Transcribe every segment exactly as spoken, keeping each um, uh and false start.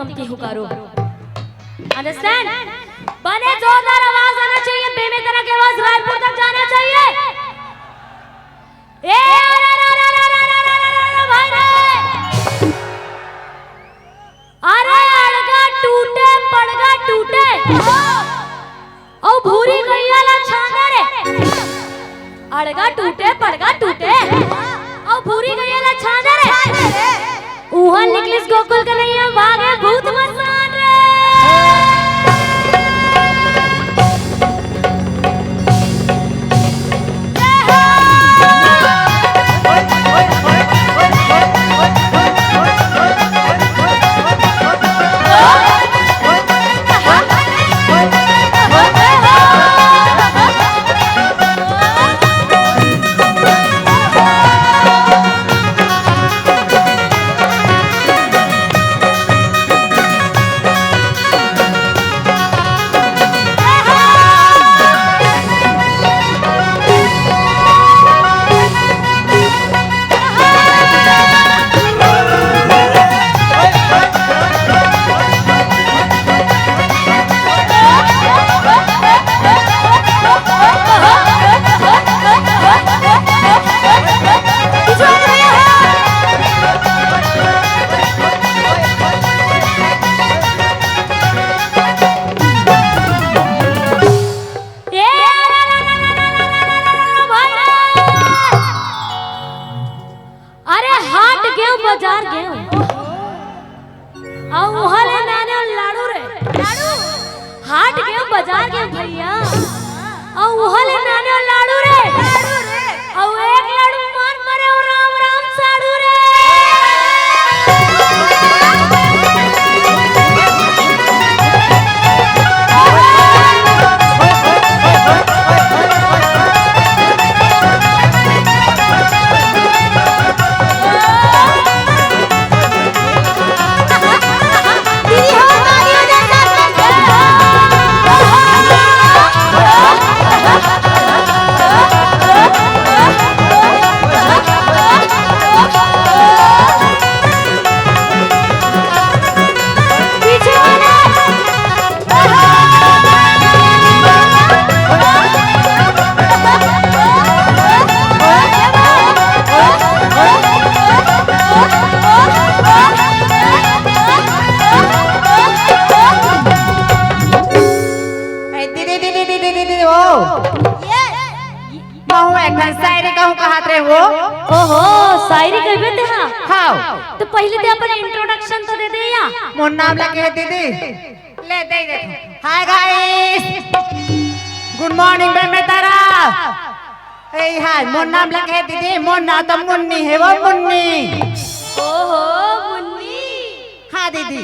कमती हुँकारो। Understand? बने जोरदार आवाज आना चाहिए, बेमेतरा के आवाज रायपुर तक जाना चाहिए। ए, अरे, अरे, भाई रे। अरे, अड़गा टूटे, पड़गा टूटे। अउ भूरी गैया ला छांदा रे। अड़गा टूटे, पड़गा टूटे। अउ भूरी गैया ला छांदा रे। उहाँ निकलिस गोकुल कन्हैया, भागे भूत मसान रे। अरे हाट गेव, बाजार गेव। अउ उहाँ ले नाने लाडू रे। लाडू। हाट गेव, बाजार गेव भैया। अउ उहाँ ले नाने लाडू रे। लाडू रे। अउ एक लाडू मार मरे अउ राम राम साडू रे। ए, दीदी, दीदी, दीदी, दीदी, ओ। महूँ एक ठन शायरी कहूँ कहत रहे हो। ओहो, शायरी कहबे ते हा? हाँ। तो पहले ते अपन introduction तो दे दे या। मोर नाम ला कहे दीदी। ले दे दे। Hi guys। Good morning Bemetara. ए हाय, मोर नाम ला कहे दीदी, मोर नाम तो मुन्नी हे वो मुन्नी। ओहो, मुन्नी। हाँ दीदी।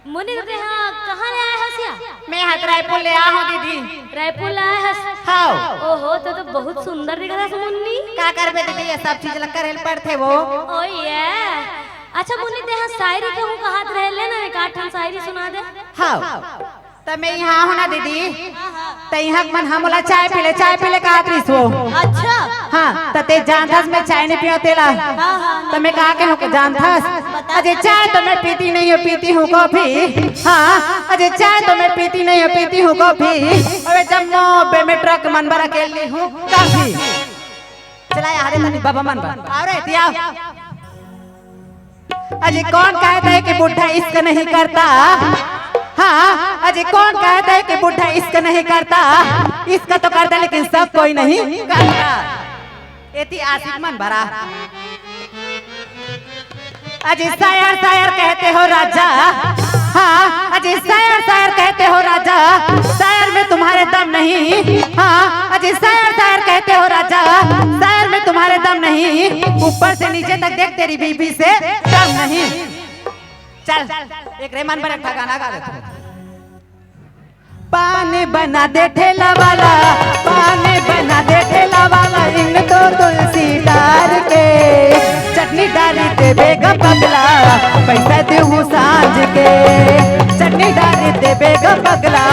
मुन्नी तो ते हा कहाँ ले आए हस या? मैं हा त रायपुर ले आए हँव दीदी। रायपुर ले आए हस? हाँ। ओहो, ते तो बहुत सुंदर दिखत हस मुन्नी। का करबे दीदी, ये सब चीज ला करे ल पड़थे वो। Oh yeah। अच्छा मुन्नी, ते हा शायरी कहूँ कहत रहे, ले ना एक आध ठन शायरी सुना दे। हाँ। त मैं इहाँ हँव ना दीदी, त इहाँ के मन हा मोला चाय पी ले, चाय पी ले कहत रहिस वो। अच्छा। हाँ, त ते जानथस मैं चाय नइ पीवँव तेला। हाँ, हाँ, त मैं का कहेंव के जानथस? बता। अजी चाय तो मैं पीती नहीं हूँ, पीती हूँ कॉफी। हाँ, अजी चाय तो मैं पीती नहीं हूँ, पीती हूँ कॉफी। अबे जम्मो बेमेतरा के मन बर अकेल्ली हूँ काफी। चला यार, तनी बाबा मन बर। आओ रे, दिया। अजी कौन कहता है कि बुढ़ा इश्क नहीं करता? हाँ, अजी कौन कहता है कि बुढ़ा इश्क नहीं करता? इश्क तो करता लेकिन सब कोई नहीं करता। एती आशिक मन भरा। अजी शायर शायर कहते हो राजा, हाँ, अजी शायर शायर कहते हो राजा, शायर में तुम्हारे दम नहीं। हाँ, अजी शायर शायर कहते हो राजा, शायर में तुम्हारे दम नहीं। ऊपर से नीचे तक देख, तेरी बीबी से कम नहीं। चल, एक रेमन बर एक ठा गाना गा देथों। पान बना दे ठेला वाला, पान बना दे ठेला वाला, इन दो तुलसी डार के। चटनी डारी देबे ग पगला, पैसा देहूँ सांझ के। चटनी डारी देबे ग पगला,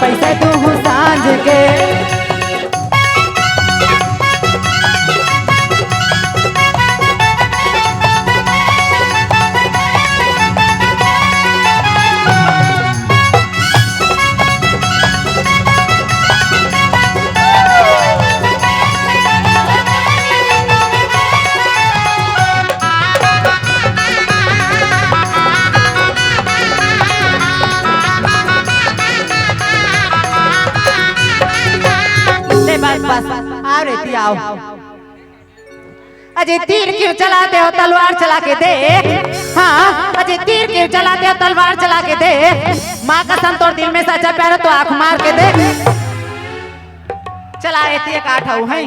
पैसा देहूँ सांझ के। अरे दियाओ। अजी तीर क्यों चलाते हो, तलवार चला के दे। हाँ, अजी तीर क्यों चलाते हो, तलवार चला के दे। माँ कसम तोर दिल में सच्चा प्यार हो तो आँख मार के दे। चला, एती एक आठ आऊ है।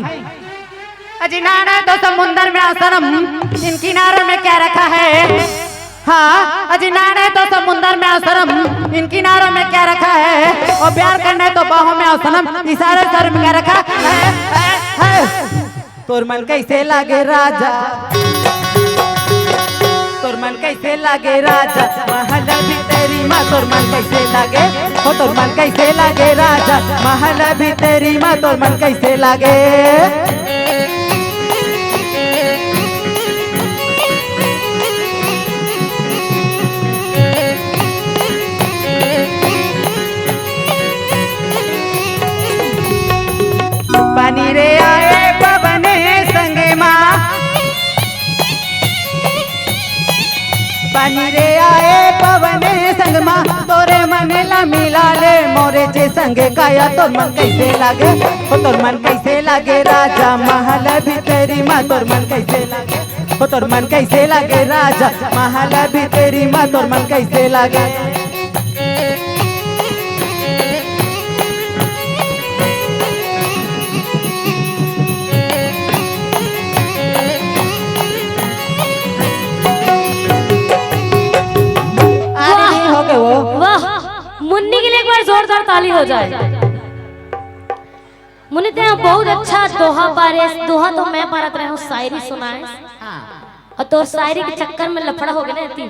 अजी नाने तो समुंदर में आश्रम, इन किनारों में क्या रखा है? हाँ, अजी नाने तो समुंदर में आश्रम, इन किनारों में क्या रखा है? और प्यार करने तो बाहों में आश्रम, इशारे शर्म क्या रखा है? है, है। तोर मन कैसे लागे राजा, तोर मन कैसे लागे राजा, महल भीतरी मा तोर मन कैसे लागे, हो तोर मन कैसे लागे राजा, महल भीतरी मा तोर मन कैसे लागे। पानी रे आए पवन संग मा, पानी रे आए पवन संग मा, तोरे मन ला मिला ले मोरे जे संग काया। तोर मन कैसे लागे, हो तोर मन कैसे लागे राजा, महल भीतरी मा तोर मन कैसे लागे, हो तोर मन कैसे लागे राजा, महल भीतरी मा तोर मन कैसे लागे। अरे वाह। नहीं हो गए वो। वाह, मुन्नी के लिए एक बार जोरदार ताली हो जाए। मुन्नी, ते बहुत अच्छा दोहा पारे, दोहा तो मैं पारत रहे हूँ, शायरी सुनाए। हाँ। और तोर शायरी के चक्कर में लफड़ा हो गया ना एती।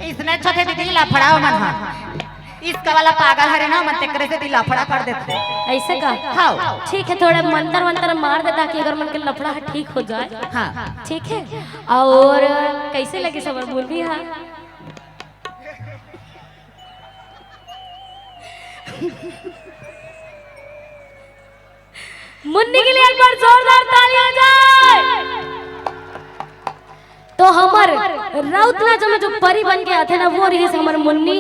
इसने अच्छा थे दीदी लफड़ा मन हा। इसका वाला पागल हरे ना, मन तेकरे से दी लफड़ा कर देते। ऐसे का? हाँ। ठीक है, थोड़ा मंत्र वंत्र मार दे ताकि अगर मन के लफड़ा है ठीक हो जाए। हाँ। ठीक है। और कैसे लगे सबर बोल भी हाँ। मुन्नी के लिए एक बार जोरदार ताली हो जाए। तो हमर राउत राजा में जो परी बन के आथे ना, वो रहिस हमर Munni.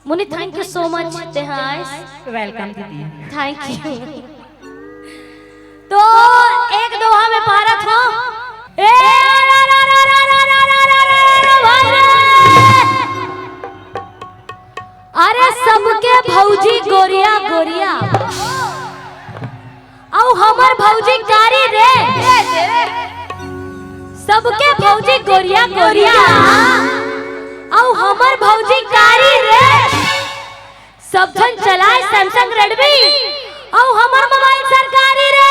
Munni, thank you so much, तेहा आइस। Welcome दीदी। Thank you। तो एक दोहा में पारत हो। ए, अरे, अरे, भाई रे। अरे सबके भौजी गोरिया गोरिया, अउ हमर भौजी कारी रे। सबके भौजी गोरिया गोरिया, अउ हमर भौजी कारी रे। सब झन चलाए Samsung Redmi, अउ हमर मोबाइल सरकारी रे।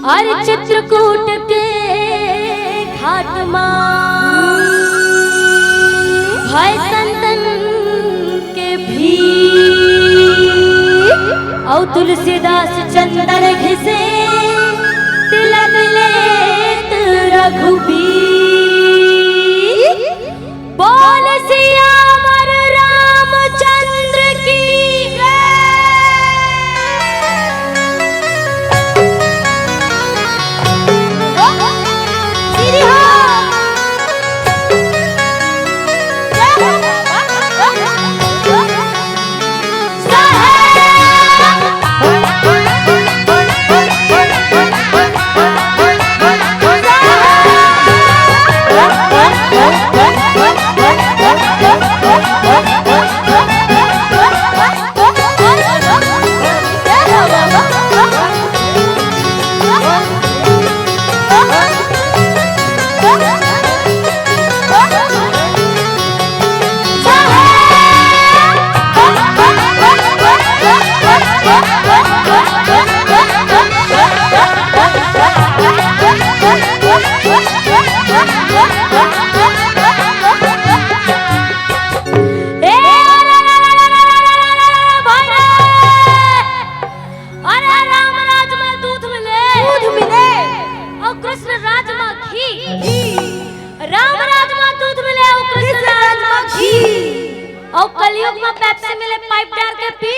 अरे चित्रकूट के घाट मा भय संतन के भीड़, अउ तुलसीदास चंदन घिसे तिलक लेत रघुबीर। बोल सियावर रामचंद्र की जय। श्री हो। जय हो। ए, अरे, अरे, अरे, भाई रे! अरे, राम राज में दूध मिले। दूध मिले। अउ कृष्ण राज में घी। घी। राम राज में दूध मिले, अउ कृष्ण कृष्ण राज राज में में घी। घी। अउ कलयुग में पेप्सी मिले, पाइप डार के पी।